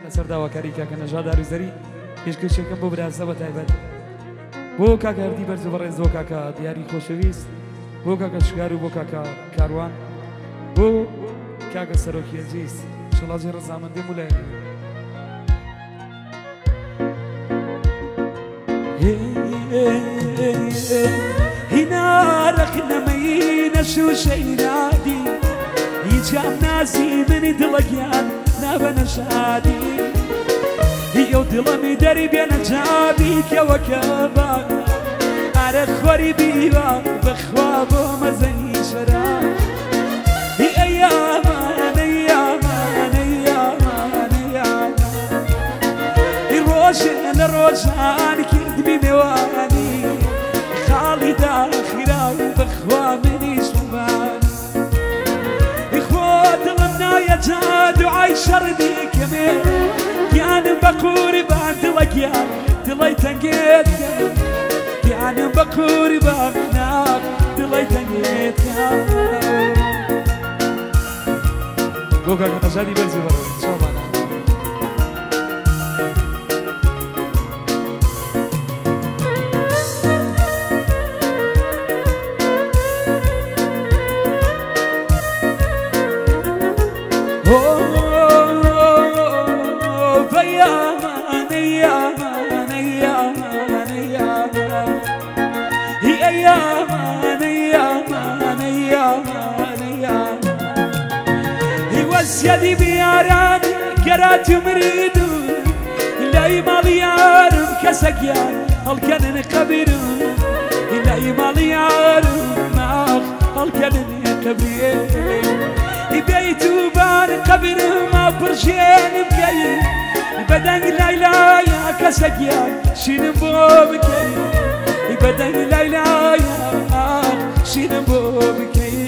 لەسەر داواکاری کاکە نەژاد ئاروزەری پێشکەشەکەم بۆ برازە بە تایبەت بۆ کاکە هەردی بەرز و بەڕێز، بۆ کاکە دیاری خۆشەویست، بۆ کاکە شکار و بۆ کاکە کاروان، بۆ کاکە سەرۆکی ئەزیز، شڵاجی ڕەزامەندی مولایەنی. هینا ڕەخنەمەی نەشوشەی نادی، هیچیان ناسی منی دڵەگیان نابەنە شادی. هیەو دڵەمی دەری بێنە جابی کەوەکەبا، ئارە خۆری بیوە بەخوا بۆ مەزەنی شەرا. هی ئەیامان ئەیامان ئەیامان ئەیامان، هی ڕۆژێ لە ڕۆژان کردبی مێوانی، خاڵی داخرا و بەخوا منیش مبان. خۆ دڵم نایە جا دوعای شەڕ دیکەمێ، گیانم بە قوربان دڵە گیان دڵی تەنگێت کەم، گیانم بە قوربان ناخ دڵی تەنگێت کەم. بۆ کاکە نەژادی بەرزی بەڕێز چاومانە. وەسیەتی بیاران گەرات و مرید و لای ماڵیارم کەسەکیان هەڵکەنن قەبرم، لای ماڵیارم ماخ هەڵکەنن قەبرێ. بێیت و بان قەبرم پڕژێن بکەی، بەدەنگ لای لایە کەسەکیان شینم بۆ بکەی، بەدەنگ لای لایە شینم بۆ بکەی.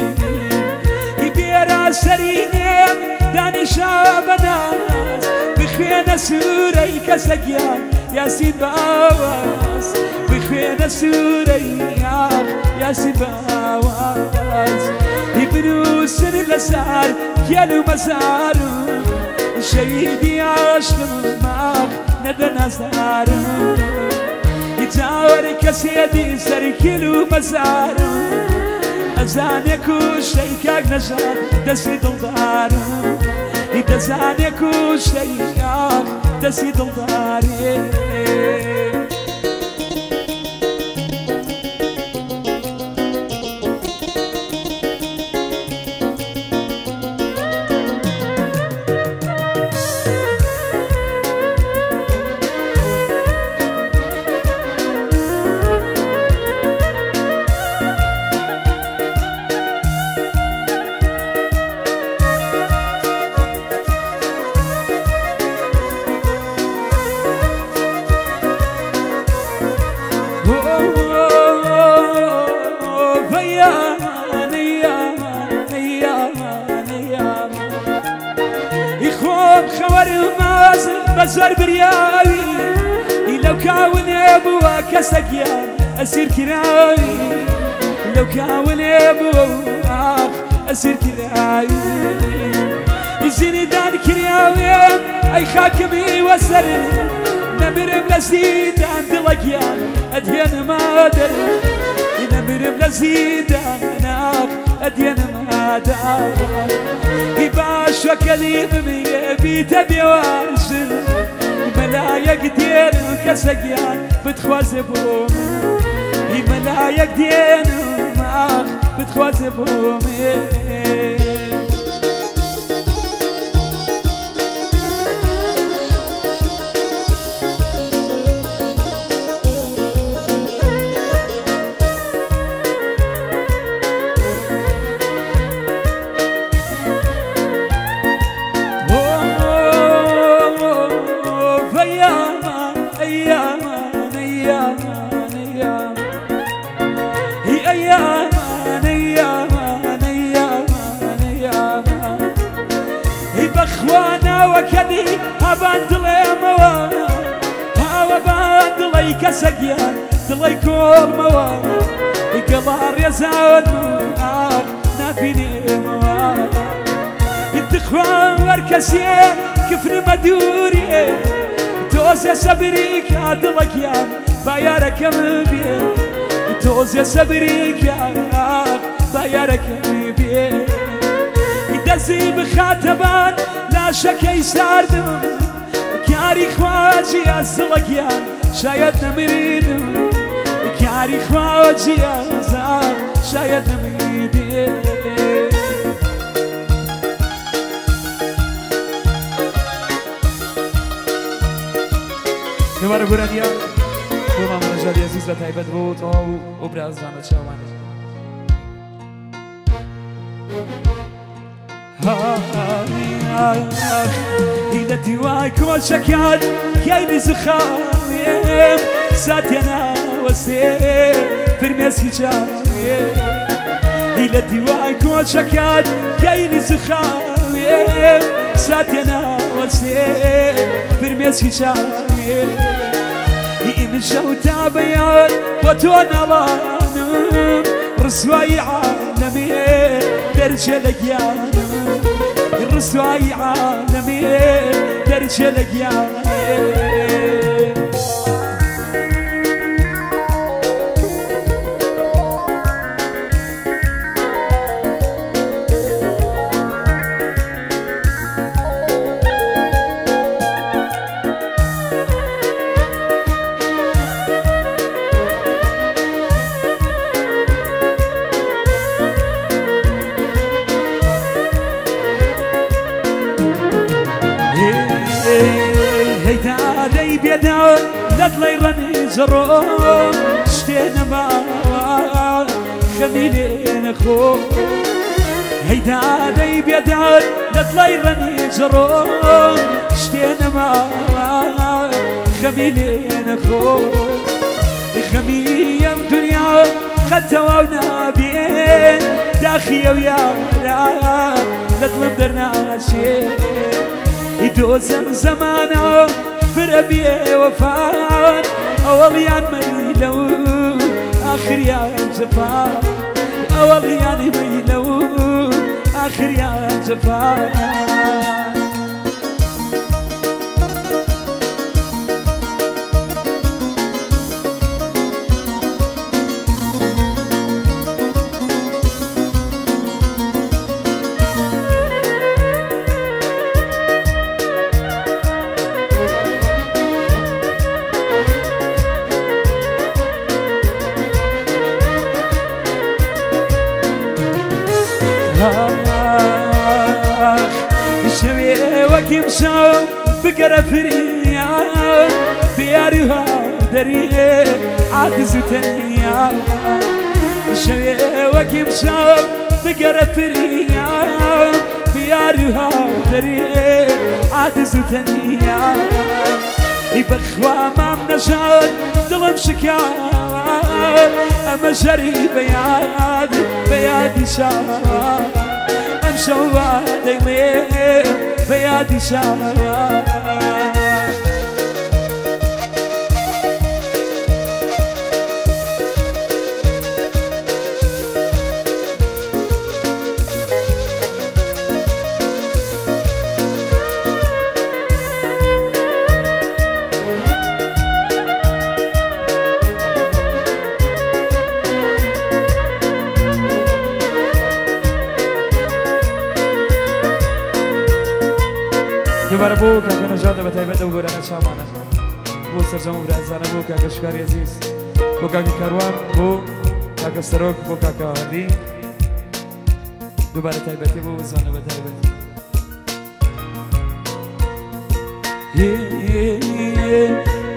بێرە سەرینێم دانیشا بەناز، بخوێنە سوورەی کەسەگیان یاسین باواز، بخوێنە سوورەی یاخ یاسین باواز. بنووسن لەسەر گیان و مەزارم شەهیدی عاشقم ماخ نەدە نازارم، جاوەر کەسێتی سەر کیل و مەزارم، ئەزانێ کوشتەی کاک نەژاد دەستی دڵدارم، دەزانێ کوشتەی ئاخ دەستی دڵدارێ. بەزۆر بریاوی لەو کاونێ بووە کەسەگیان ئەسیر کراوی، لەو کاونێ بووە ئاخ ئەسیر کراوی. زیندان کریاوێم ئەی خاکمی وەسەر، نەمرم لە زیندان دڵەگیان ئەدهێنمە دەر، نەمرم لە زیندان ئاخ ئەدهێنمە دەر. باشە کەلی بمێ بیتە بێوارشن، مەلایەک دێنم کەسەگیان بتخوازێ بۆم، مەلایەک دێنم ئاخ بتخوازێ بۆمێ. وەکەدی هەبان دڵێمەوە، هاوە بان دڵی کەسەگیان دڵی کۆڵمەوە، گەڵا ڕێزان ئاخ نابینێمەوە. تخوا وەرکەسێ کفرمە دوورێ تۆزێ سەبری کا دڵەکیان با یارەکەم بێ تۆزێ سەبری کا با یارەکەم بێ دەستی بخاتەبان لاشەکەی ساردم کاری خواجی ئەزڵەکیان شاید نەمریدم کاری خواجی ئازار شاید نەمریدم. دوباره گۆرانیە بۆ مامە نەژادی عەزیز بە تایبەت بۆ تەواو ئەو برازانە چاوانە. لە دیوای کۆچەکان کای نزخاوێم ساتێ ناوەسێ فرمێسکی چاوێ لە دیوای کۆچەکان کای نزخاوێم ساتێ ناوەسێ فرمێسکی چاوێ ئیمشەو تا بەیان بۆ تۆ ناڵانم ڕسوایی عالەمێ دەرچێ لە گیانم ڕسوایی عالەمێ دەرچێ لە گیانم. لەدڵی ڕەنیجڕۆ شتێ نەماوە خەمی لێ نەخۆ هەیدادەی بێداد لەدڵی ڕەنیجڕۆ شتێ نەماوە خەمی لێ نەخۆ خەمی ئەم دنیا قەت تەواو نابێ داخی ئەو یارە لە دڵم دەرناچێ دۆزەم زەمانە فرە بێوەفان ئەوەڵیان مەیلە و ئاخریان جەفا ئەوەڵیان مەیلە و ئاخریان جەفا. شەوێ وەکیم شەو بگەرە فریا دیاری و هاودەریێ عادز و تەنیا شەوێ وەکیم شەو بگەرە فریا دیاری و هاودەریێ عادز و تەنیا بەخوا مام نەژاد دڵم شکاوە ئەمە ژەری بەیاد بەیادی شاوە ئەم شەوە دەیڵێ بەیادی شاوە. دوباره بۆ کاکە نەژادە بە تایبەت ئەو گۆرانە چاوانە بۆ سەرجەم و برازانە بۆ کاکە شکاری عەزیز بۆ کاکە کاروان بۆ کاکە سەرۆک بۆ کاکە هەردی دووبارە تایبەتی بۆ زانە بە تایبەت.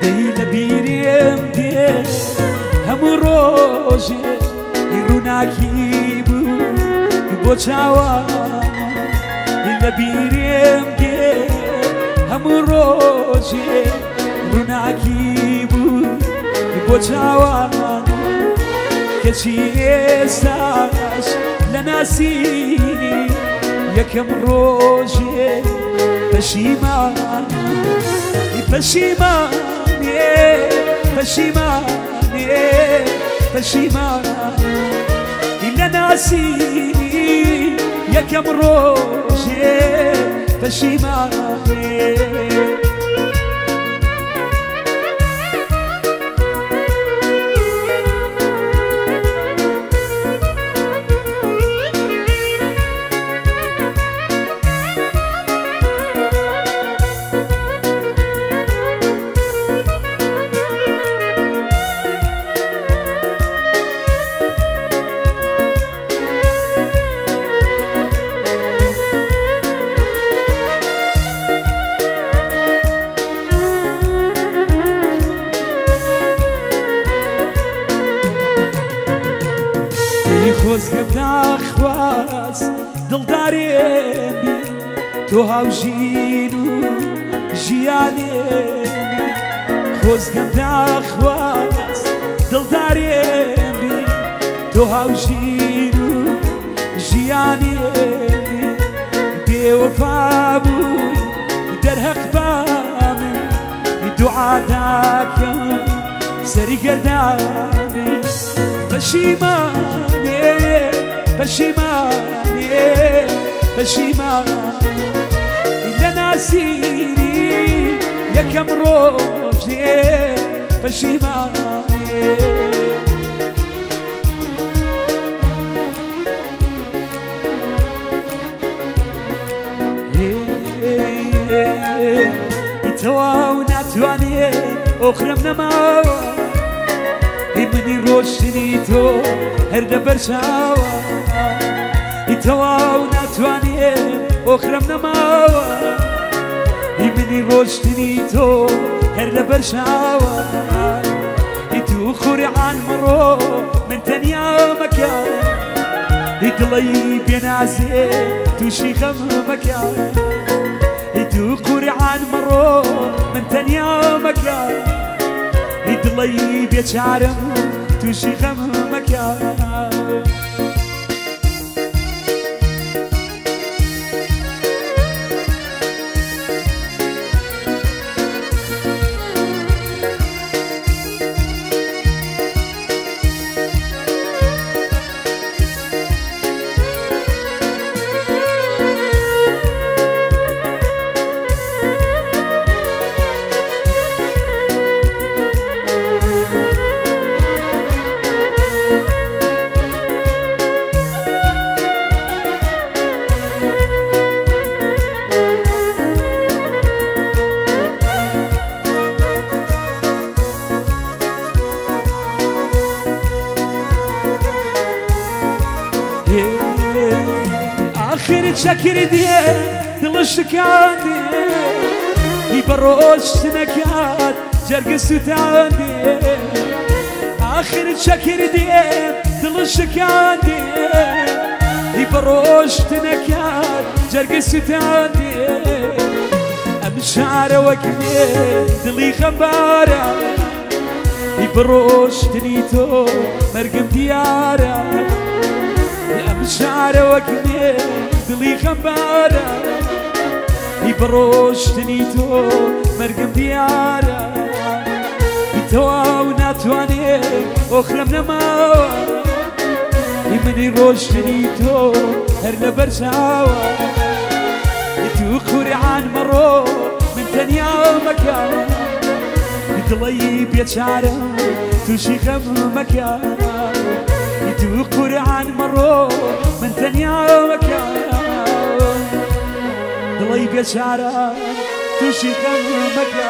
دەی لە بیریم دێ هەموو ڕۆژێ ڕووناکی بوو بۆ چاوان لە بیریم دێ هەموو ڕۆژێ ڕووناکی بوو بۆ چاوان کەچی ئێستاش لە ناسینی یەکەم ڕۆژێ پەشیمان پەشیمانێ پەشیمانێ پەشیمان لە ناسینی یەکەم ڕۆژێ پەشیمانێ. خۆزگەم داخواست دڵدارێم بی تۆ هاوژین و ژیانێم بی خۆزگەم داخواست دڵدارێم بی تۆ هاوژین و ژیانێم بی بێوەفا بووی دەرهەق با من دوعا داکەم سەری گەردانی پەشیمانێ پەشیمانێ پەشیمانێ لە ناسینی یەکەم ڕۆژێ پەشیمانێ تەواو ناتوانێ ئۆخرم نەماوە منی ڕۆشتنی تۆ هەر لەبەر چاوە تەواو ناتوانێ ئۆخرم نەماوە منی ڕۆشتنی تۆ هەر لەبەر چاوە تو قورعان مڕۆ من تەنیا مەکە دڵی بێنازێ تووشی خەم مەکە تو قورعان مڕۆ من تەنیا مەکە دڵی بێچارم تووشی خەم مەکە آخر شكر دي دل شكاندي بروش نكات جرق ستاندي آخر شكر دي دل شكاندي بروش نكات جرق ستاندي أمشار وكني دلي خبارة بروش تنيتو مرقم ديارة ئەم شارە وەک مێ دڵی خەمبارە بڕۆشتنی تۆ مەرگم دیارە تەواو ناتوانێ ئۆخرم نەماوە منی ڕۆشتنی تۆ هەر لەبەر چاوە تو قورعان مەڕۆ من تەنیا مەکە دڵی بێچارە تووشی خەم مەکە تو قورعان مەڕۆ من تەنیا مەکە دڵی بێچارە تووشی خەم مەکە.